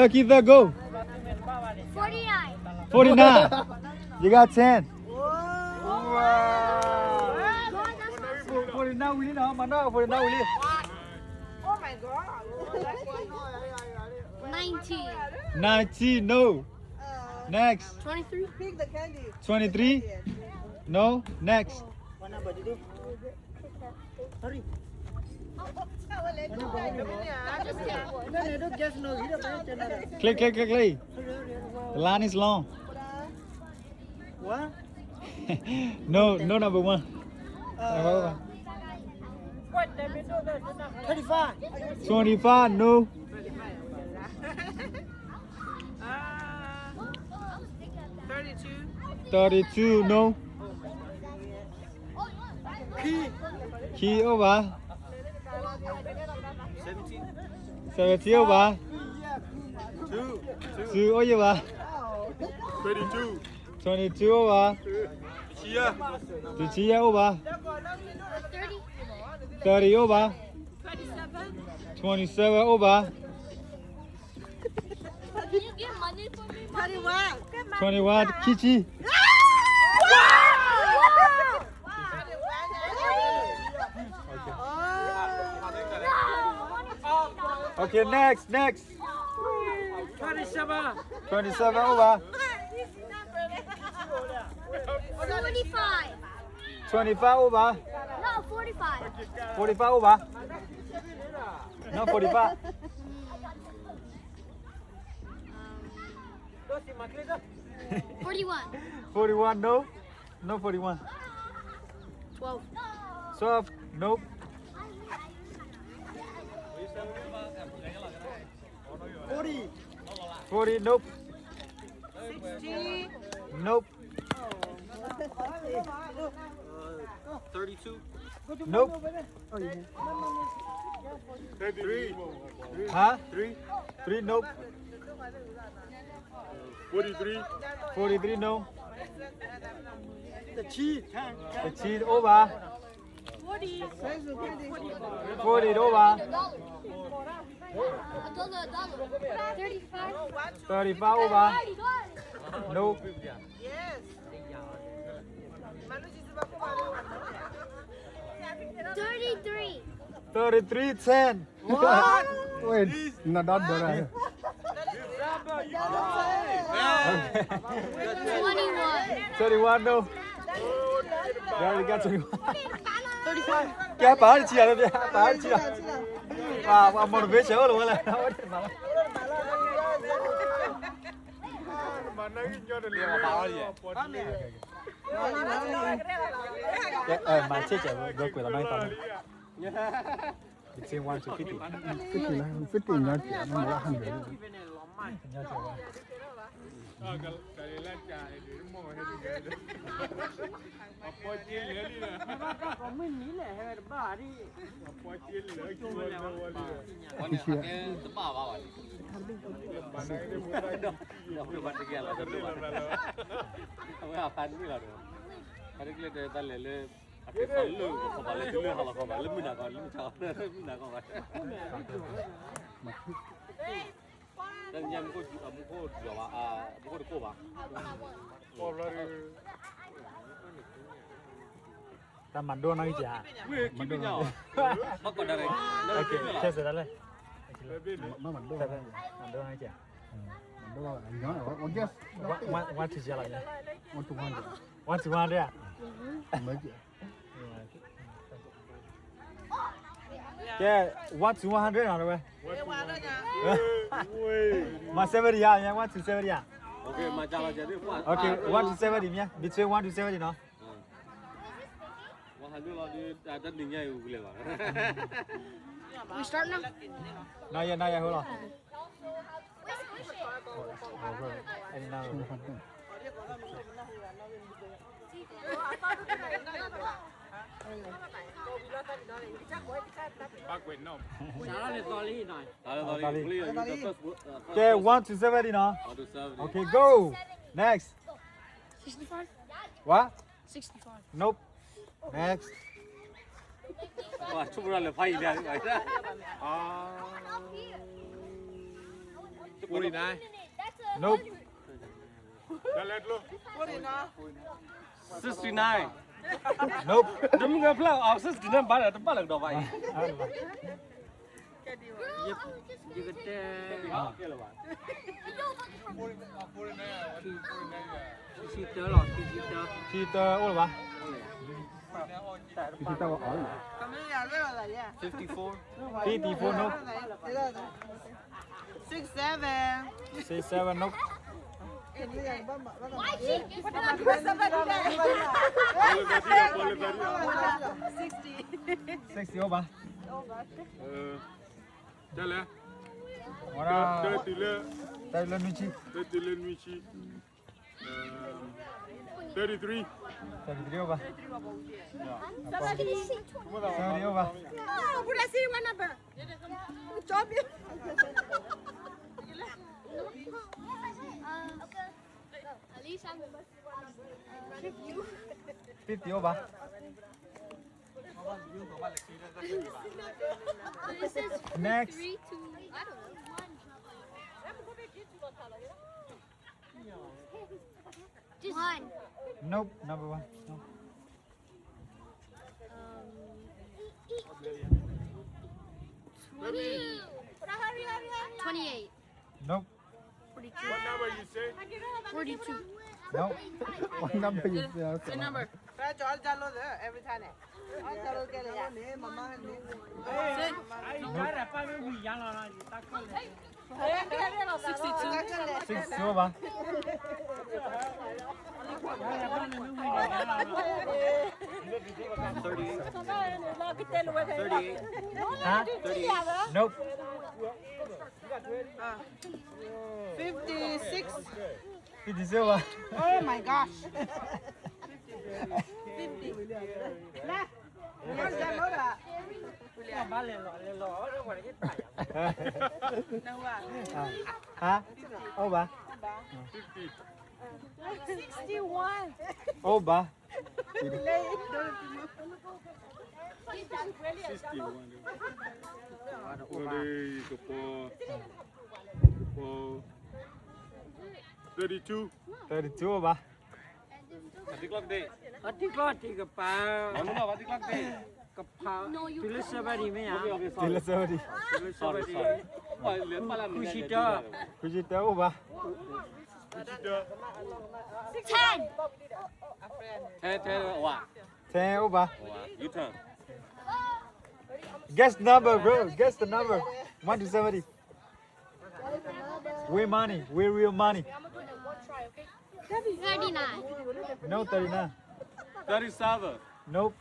သၢခံသၢ go. Forty-nine. Forty-nine. You got ten. Wow. Forty-nine ဝံၤလံနီၤ, မၤနီၢ် forty-nine ဝံၤလံ. Nineteen. Nineteen, no. Next. Twenty-three. Twenty-three? No. Next. Click, click, click, click. The line is long. What? No, no number one. Uh, twenty-five. Twenty-five, no. Uh, thirty-two. Thirty-two, no. Key. Key over. Seventeen. Seventeen over. Two. Two over. Twenty-two. Twenty-two over. Twenty-two over. Thirty over. Twenty-seven over. Twenty-one. Twenty-one, 开机。Okay, next, next. Twenty-seven. Twenty-seven over. Forty-five. Twenty-five over. No, forty-five. Forty-five over. No, forty-five. Forty-one. Forty-one, no. No forty-one. Twelve. Twelve, nope. Forty. Forty, nope. Sixty. Nope. Thirty-two. Nope. Three. Huh? Three. Three, nope. Forty-three. Forty-three, no. The cheese. The cheese, over. Forty. Forty, over. Thirty-five. Thirty-five, over. No. Yes. Thirty-three. Thirty-three, ten. What? Wait, no, don't do that. Twenty-one. Twenty-one, no. Yeah, we got twenty-one. Thirty-five. Kaya pa hari chia, pa hari chia. Ah, motivation, oh, wala. Mama, mama. Eh, eh, ma cheche, bro, kwela mai tama. Between one to fifty. Fifty, fifty, not, not hundred. Awe a pa ni la do. Ka de kle de ta le le. A pe fa le ko fa le le ha la ko ba le muna ko le muna ko. Muna ko ba. Ta nya mu ko mu ko ba a mu ko ko ba. Ta ma do na ki ja. Ma do na. Okay, test dale. Ma ma do. Ma do na ki ja. One, one, one to zero, yeah. One to one. One to one, yeah. Okay, one to one hundred, no, no. My seventy, yeah, yeah, one to seventy, yeah. Okay, my dollar, yeah, this one. Okay, one to seventy, yeah. Between one to seventy, no. One hundred, no, dude, that doesn't mean you will. We start now? Not yet, not yet, hold on. Okay, one to seventy, no? One to seventy. Okay, go. Next. Sixty-five. What? Sixty-five. Nope. Next. Wa, chukura le phai le. Ah. Forty-nine. Nope. Sixty-nine. Nope. တမ့ၢ်ကဖျါအီၤ sixty-nine ဘၣ်ဒီးတဘၣ်လၢကဒီးဘၣ်အံၤ ယကတဲ ခံဆံတၢလီၤ ခံဆံတၢ ခံဆံတၢအိၣ်လၢၤဘၣ် fifty-four. Fifty-four, no. Six seven. Six seven, no. Sixty. Sixty over. တလဲ ဝဲဒၣ် တတုၤလၢ တတုၤလၢနွံဆံ တတုၤလၢနွံဆံ Um, thirty-three. Thirty-three over. Seventy. Seventy over. Oh, put a C one number. Stop it. Fifty over. Next. Just one. Nope, number one. Nope. Um, twenty, twenty-eight. Nope. Forty-two. What number you say? Forty-two. Nope. What number you say? Say number. Every time. Sixty-two. Sixty-two ဘၣ်. Thirty-eight. Thirty-eight. Huh? Thirty-eight. Nope. Fifty-six. Fifty-six ဘၣ်. Oh my gosh. Fifty. Huh? Over. Sixty-one. Over. Sixty-one. Thirty-two. Thirty-two ဘၣ်. အတံကျီၢ်တံၢ်ကပၤ ကဖး တုၤလၢ seventy မ့ၢ်ဧါ. တုၤလၢ seventy. တုၤလၢ seventy. ခွံဆံတၢ ခွံဆံတၢအိၣ်ဘၣ်. Ten. Ten, ten, ဝါ. Ten အိၣ်ဘၣ်. You turn. Guess number, bro. Guess the number. One to seventy. Win money. Win real money. Thirty-nine. No, thirty-nine. Thirty-seven. Nope.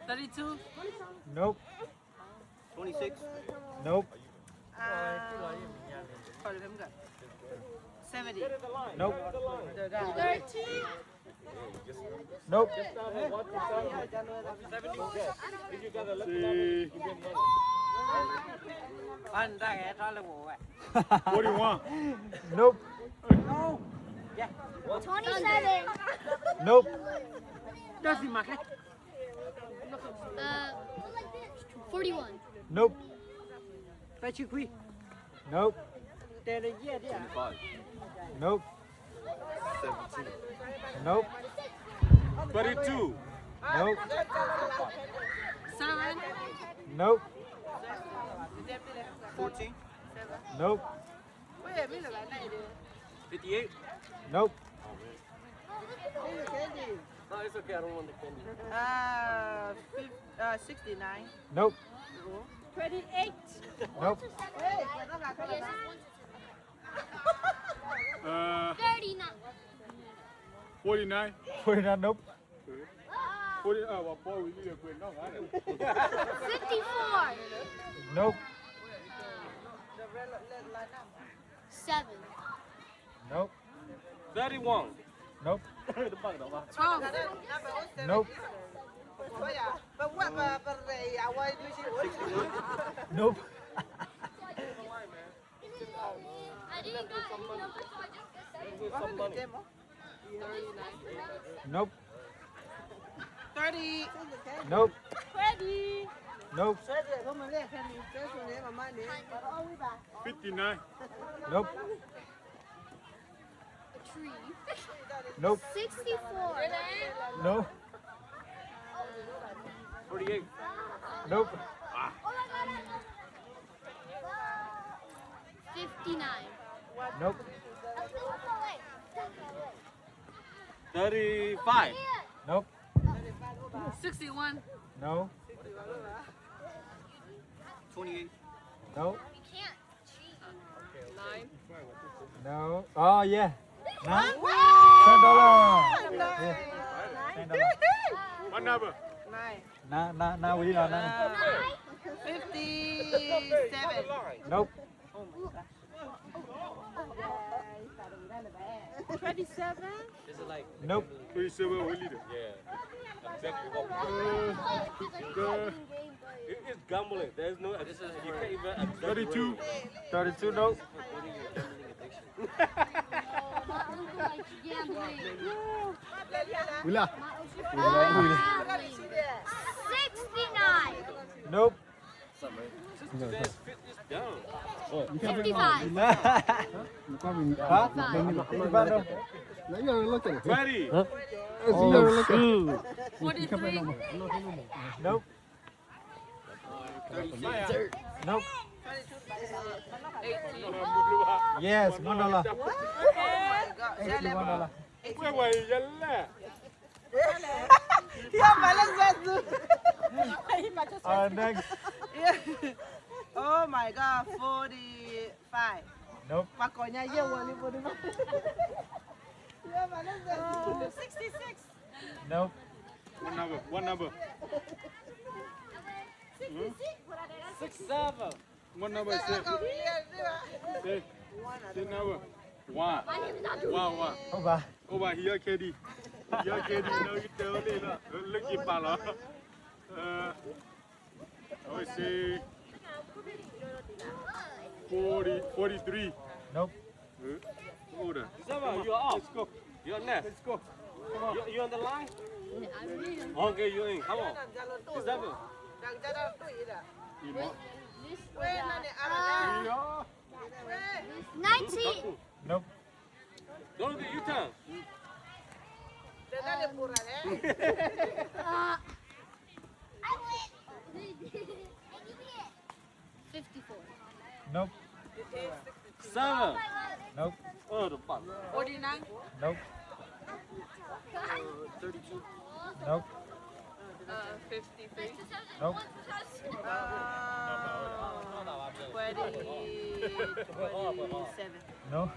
Thirty-two. Nope. Twenty-six. Nope. Um, seventy. Nope. Thirty. Nope. Forty-one. Nope. Twenty-seven. Nope. Uh, forty-one. Nope. Nope. Twenty-five. Nope. Seventeen. Nope. Thirty-two. Nope. Seven. Nope. Fourteen. Nope. Fifty-eight. Nope. No, it's okay. I don't want the candy. Uh, fif- uh, sixty-nine. Nope. Twenty-eight. Nope. Uh, thirty-nine. Forty-nine. Forty-nine, nope. Forty, uh, what boy we need to quit? No, I don't. Fifty-four. Nope. Seven. Nope. Thirty-one. Nope. Twelve. Nope. Nope. I didn't got any numbers, so I just guessed seven. Nope. Thirty. Nope. Twenty. Nope. Fifty-nine. Nope. Nope. Sixty-four. No. Forty-eight. Nope. Fifty-nine. Nope. Thirty-five. Nope. Sixty-one. No. Twenty-eight. No. Nine. No. Oh, yeah. Nah. Ten dollar. Yeah. Ten dollar. What number? Nine. Nah, nah, nah, we don't know. Uh, fifty-seven. Nope. Twenty-seven? Nope. Twenty-seven only. Yeah. Exactly what we want. It is gambling. There's no, you can't even exactly. Thirty-two. Thirty-two, nope. Wila. Sixty-nine. Nope. Fifty-five. Huh? Fifty-five, no. Ready? Forty-three. Nope. Nope. Yes, one dollar. Eighty, one dollar. Alright, next. Oh my God, forty-five. Nope. Forty-six. Nope. What number? What number? Six seven. What number is it? Say, say number. One. One, one. Over. Over here, K D. Here, K D. No, you tell me. Look, you follow. Uh, I would say forty, forty-three. Nope. Order. Zaba, you are out. Let's go. You're next. Let's go. Come on. You, you on the line? Okay, you're in. Come on. Zaba. Nineteen. Nope. Go to the U-turn. Uh, fifty-four. Nope. Seven. Nope. Oh, the fuck. Forty-nine. Nope. Nope. Uh, fifty-three. Nope. Uh, twenty, twenty-seven. No.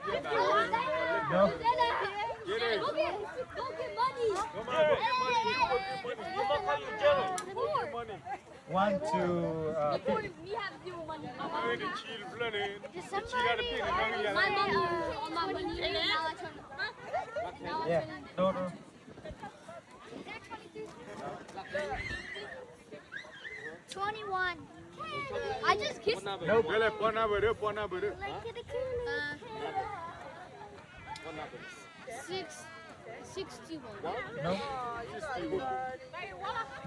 Fifty-one. No. Go get, go get money. Come on, go get money. Go get money. One to, uh, fifty. My mom, all my money. Yeah. No, no. Twenty-one. I just kissed. Nope. Dale, pon number, pon number. Uh, six, sixty-one. Nope.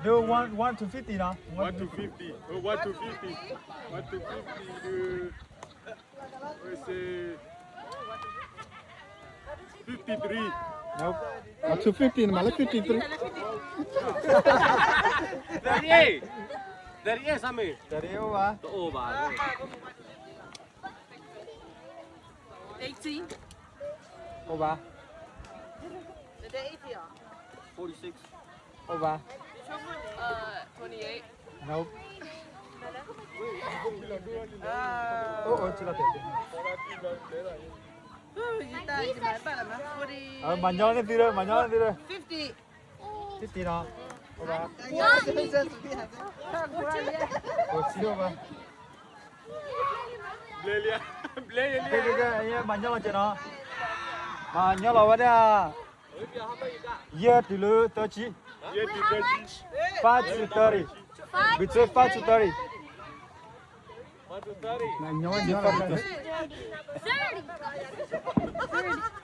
Do one, one to fifty now. One to fifty. Oh, one to fifty. One to fifty. Do. Fifty-three. Nope. One to fifty, male fifty-three. Thirty-eight. Thirty-eight, Sammy. Thirty-eight, over. Over. Eighteen. Over. Forty-six. Over. Uh, twenty-eight. Nope. Uh, oh, oh, chill out. Forty. Uh, manyol ni tiro, manyol ni tiro. Fifty. Fifty no. Over. Oh, chill over. Blelia, blelia. Blelia, yeah, manyol ni tiro. Manyol over there. Year to thirty. Year to thirty. Five to thirty. Between five to thirty. Five to thirty. Thirty. Thirty.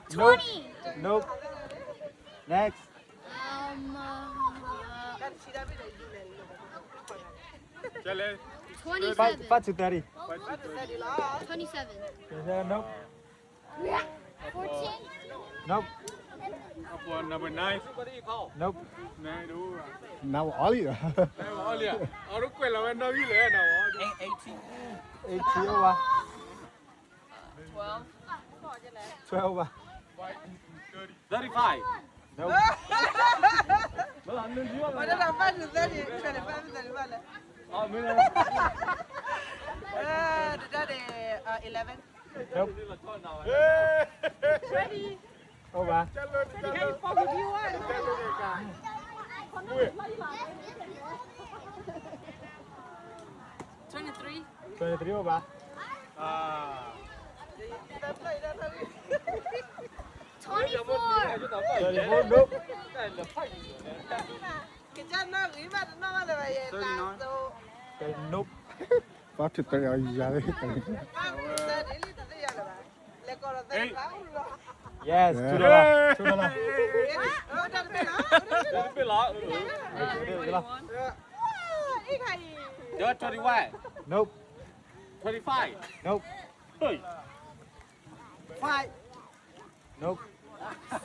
Nope. Twenty. Nope. Next. Um, uh, Five, five to thirty. Twenty-seven. Twenty-seven, nope. Fourteen. Nope. Number nine. Nope. Number အီလီ number အီလီ အရူကွဲးလီၤဝဲနီၣ်ဂံၢ်လဲၣ်နီၣ် eighteen. Eighteen over. Twelve. Twelve over. Thirty-five. Nope. မ့ၢ်လီၤ five to thirty, twenty-five, thirty-five လဲၣ်. တဒၣ်န့ၣ် eleven. Nope. Over. Twenty-three. Twenty-three over. Twenty-four. Twenty-four, nope. Thirty-nine. Nope. Five to thirty, အီယၤလၢ Yes, two dollar, two dollar. Twenty-one. Nope. Twenty-five. Nope. Five. Nope.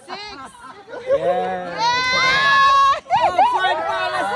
Six. Yeah. Oh, five dollars.